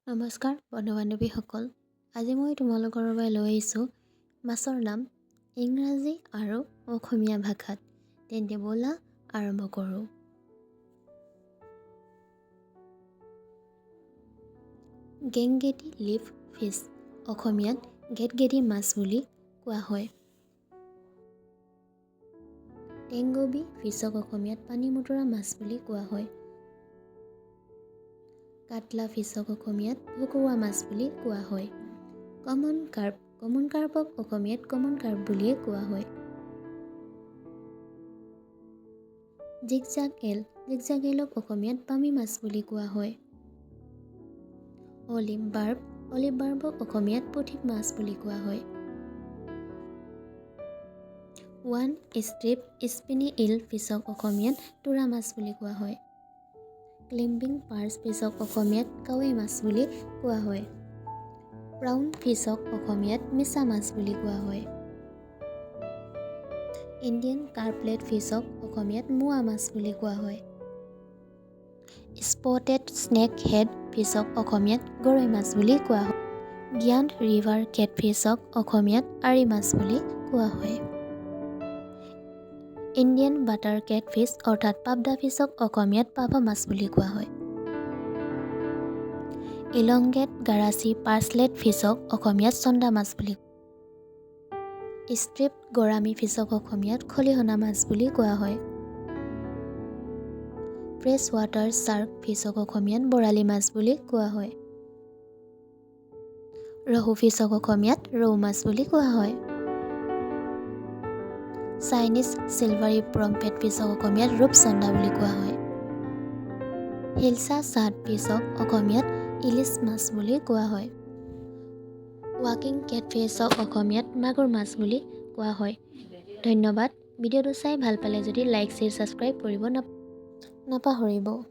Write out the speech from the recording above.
নমস্কাৰ বন্ধু বান্ধৱীসকল, আজি মই তোমালোকৰ বাবে লৈ আহিছোঁ মাছৰ নাম ইংৰাজী আৰু অসমীয়া ভাষাত। তেন্তে ব'লা আৰম্ভ কৰোঁ। গেংগেটি লিফ ফিছ, অসমীয়াত গেটগেটি মাছ বুলি কোৱা হয়। টেংগবি ফিছক অসমীয়াত পানী মুতুৰা মাছ বুলি কোৱা হয়। কাটলা ফিছক অসমীয়াত ভকুৱা মাছ বুলি কোৱা হয়। কমন কাৰ্প, কমন কাৰ্পক অসমীয়াত কমন কাৰ্প বুলিয়ে কোৱা হয়। জিগজাগ এল, জিগজাগ এলক অসমীয়াত বামী মাছ বুলি কোৱা হয়। অলিভ বাৰ্ব, অলিভ বাৰ্বক অসমীয়াত পুঠি মাছ বুলি কোৱা হয়। ওৱান ষ্ট্ৰিপ স্পিনি ইল ফিছক অসমীয়াত তোৰা মাছ বুলি কোৱা হয়। ক্লিম্বিং পাৰ্চ ফিছক অসমীয়াত কাৱৈ মাছ বুলি কোৱা হয়। প্ৰাউন ফিছক অসমীয়াত মিছা মাছ বুলি কোৱা হয়। ইণ্ডিয়ান কাৰ্পলেট ফিছক অসমীয়াত মোৱা মাছ বুলি কোৱা হয়। স্পটেড স্নেক হেড ফিছক অসমীয়াত গৰৈ মাছ বুলি কোৱা হয়। গিয়াণ্ট ৰিভাৰ কেটফিছক অসমীয়াত আৰি মাছ বুলি কোৱা হয়। ইণ্ডিয়ান বাটাৰ কেটফিছ অৰ্থাৎ পাবদা ফিছক অসমীয়াত পাভ মাছ বুলি কোৱা হয়। ইলংগেট গাৰাচি পাৰ্চলেট ফিছক অসমীয়াত চন্দা মাছ বুলি। ষ্ট্ৰিপ গৰামী ফিছক অসমীয়াত খলিহনা মাছ বুলি কোৱা হয়। ফ্ৰেছ ৱাটাৰ চাৰ্ক ফিছক অসমীয়াত বৰালি মাছ বুলি কোৱা হয়। ৰহু ফিছক অসমীয়াত ৰৌ মাছ বুলি কোৱা হয়। চাইনিজ চিলভাৰী প্ৰম্পেট ফিছক অসমীয়াত ৰূপচন্দা বুলি কোৱা হয়। হিলচা চাট ফিছক অসমীয়াত ইলিছ মাছ বুলি কোৱা হয়। ৱাকিং কেটফিছক অসমীয়াত মাগুৰ মাছ বুলি কোৱা হয়। ধন্যবাদ। ভিডিঅ'টো চাই ভাল পালে যদি লাইক, শ্বেয়াৰ, ছাবস্ক্ৰাইব কৰিব নাপাহৰিব।